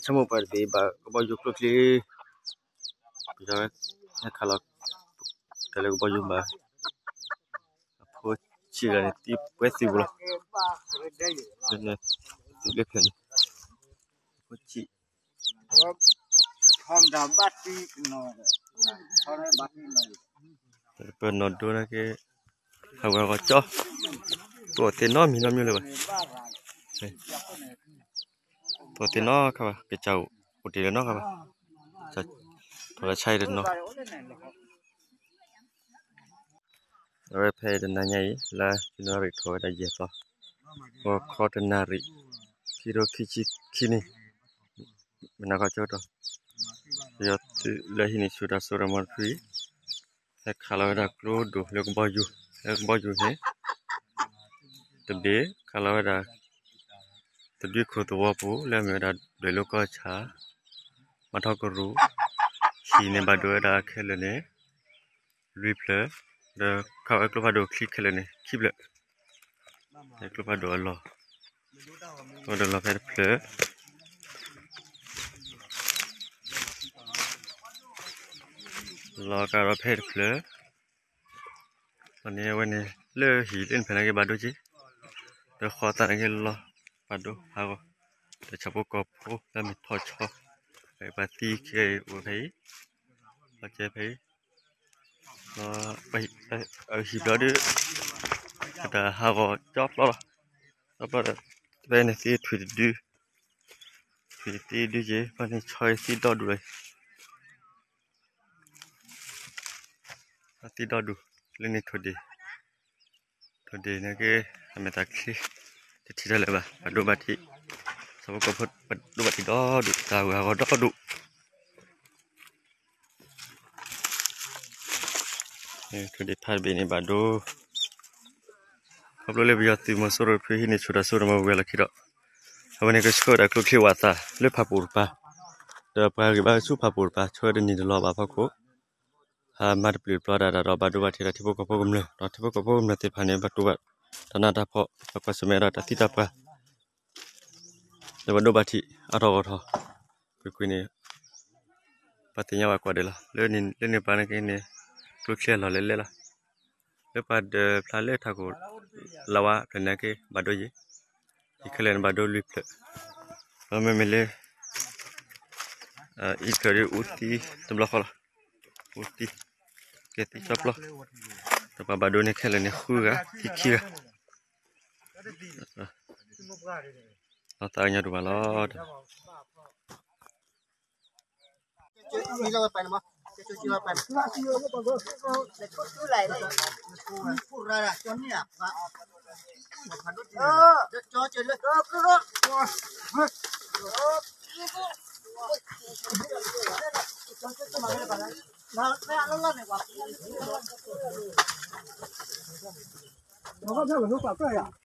ထၢမိၢ်ပှၢ်တဘ့ၣ်ဘၣ်ကဘီယူၤကျိချံ, ပယီၤဟဲခးလီၤ တဲလၢကဘီယူၤဘၣ်, အဖိဆံးဂၤန့ၣ် သံပှဲၤသံပူၤလီၤ, လၢဖဲန့ၣ်, အဖိဆံး ပနီၢ်ဒိနာ်က့, ဟးဝဲဂီၤကၠီ, ပအီၣ်သ့ၣ်နီတမံၤနီတမံၤလၢၤဘၣ်, ပအီၣ်သ့ၣ်နီတခါဘၣ်, ကစၢ်အိၣ်တ့ၢ်လၢၤနီတခါဘၣ်, ထီၣ်လၢဆါအံၤတနီၤ, အဝဲဖဲအံၤတနၤညါအံၤ လါ January ထီၣ်ဝဲဒၣ်ယဲၢ်သီ, ဂီၤခီတနၣ်ရံၣ်, ခံထိခံဆံခံနံၣ်, မုၢ်နၤခီဆၢကတီၢ်, ပယီၤသုးလၢဟံးန့ၢ်ဆူၣ်တၢ်စိတၢ်ကမီၤတဖုအံၤ ဟဲခးလီၤဝဲဒၣ်ကျိဒိၣ်လၢကဘီယူၤ, လၢကဘီယူၤန့ၣ် တဘ့ၣ်, ခးလီၤဝဲဒၣ် တဒုခိၣ်သဝီပူၤ လၢအမ့ၢ်ဝဲဒၣ် ဒွဲၣ်လိၤကီၢ်ဆၣ်, မၤထီကရူၢ်, ဟံၣ်န့ၣ်ဘၣ်ဒိဝဲဒၣ်ခဲလၢာ်န့ၣ် လွံၢ်ဖျၢၣ်, ဒီးခးဝဲကျိဖးဒိၣ်ချံခဲလၢာ်န့ၣ် ခံဖျၢၣ်, ကျိဖးဒိၣ်အလီၢ်, ကျိဖးဒိၣ်လီၤဖဲတဖျၢၣ် လီၤကဒီးဖဲတဖျၢၣ်, အန့ၣ်အဝဲန့ၣ် လၢဟံၣ်လၢန့ၣ်ဖဲန့ၣ်က့ၤဘၣ်ဒိက့ၤ, ဒီးဃီသးန့ၣ်က့ၤလီၤ, ဘၣ်ဒိဟးဂီၤ, ဒီးဆၣ်ဖိကီၢ်ဖိလၢမ့ၢ်ထီၣ်ဆီ, ပှၤသံခဲအံၤအိၣ်ဖဲအံၤ, လီၤကဲဖဲအံၤ, ဟံၣ်ဘျီဒုး, တၢ်ဟးဂီၤကၠီပျီလီၤ, ကၠီပျီဒီး, ဖဲန့ၣ်သံထွံၣ်တဒု, ထွံၣ်သံဒုက့ၤ ဖဲန့ၣ်ဆီအံၤသံဒီဒူၣ်လီၤ အသံဒီဒူၣ်, လၢန့ၣ်ထိၣ်ဒ့ၣ်, ထိၣ်ဒ့ၣ်န့ၣ်က့ၤ, အမဲာ်သးချ့, တထံၣ်တၢ်လၢၤဘၣ်, ဘၣ်ဒိဘၣ်ထံး, ဆၣ်ဖိကီၢ်ဖိဘၣ်ဒိဘၣ်ထံးဒီဒူၣ်, တၢ်ဂၤဂီၤဒီဒူၣ်, ထိၣ်ဒ့ၣ်ဖးတဘ့ၣ်န့ၣ်ဘၣ်ဒိ ခီဖျိလၢပယီၤသုးမီၤစိရိၤတဖုဟံးန့ၢ်ဆူၣ်တၢ်စိတၢ်ကမီၤဝံၤအလီၢ်ခံဒီး, အဝဲန့ၣ်ကဆှၢဝဲဒၣ်ကျိချံဝးသးလၢဖးပူၤတပၤ, ဒီးပှၤဂံၢ်ဘါဆူဖးပူၤတပၤ ဆှၢဝဲတနံၤတလီၤဘၣ်အဖီခိၣ်, ဟးမၤတပျုာ်တပျီၤဒၣ်ဒီးဘၣ်ဒိဘၣ်ထံးဒီးထံဖိကီၢ်ဖိကမျၢၢ်, ဒီးထံဖိကီၢ်ဖိကမျၢၢ်သ့ၣ်တဖၣ်န့ၣ် ဘၣ်တိၢ်ဘၣ်တၢ်နးတၢ်ဖှီၣ်, ဘၣ်ကွၢ်ဆၢၣ်မဲာ်ဒီးတၢ်သံတၢ်ပှၢ် လၢဘၣ်ဒိဘၣ်ထံးအါထီၣ်ဂီၢ်ထီၣ်, ကွ့ၢ်ကွ့ၢ်န့ၣ်, ပှၤသ့ၣ်ညါဘၣ်ကွၢ်ဒဲးလီၤ, လၢန့ၣ်ပှၤန့ၣ်က့ၤန့ၣ်, ကျိချံအလီၢ်လဲၤလဲၤလီၤ, လၢပှၤဒၢးဖျါလၢထးခိၣ်လါဝါဖျၢၣ်န့ၣ်က့ၤ ဘၣ်ဒိယံၤ, ယံၤခဲလၢာ်န့ၣ်ဘၣ်ဒိလွံၢ်ဖျၢၣ်, ဒီးမ့မ့ၢ်လၢ အံၤဖျၢၣ်ဒ်အူသံတဘျီဃီလီၤ, အူသံ, ကဲသံကၠီပျီ, ဒီးပှၤဘၣ်ဒိန့ၣ်ခဲလၢာ်န့ၣ်ဃုဂၤ, ခံခံဂၤ, လီၤသးကညီၤဒိၣ်မးလီၤ.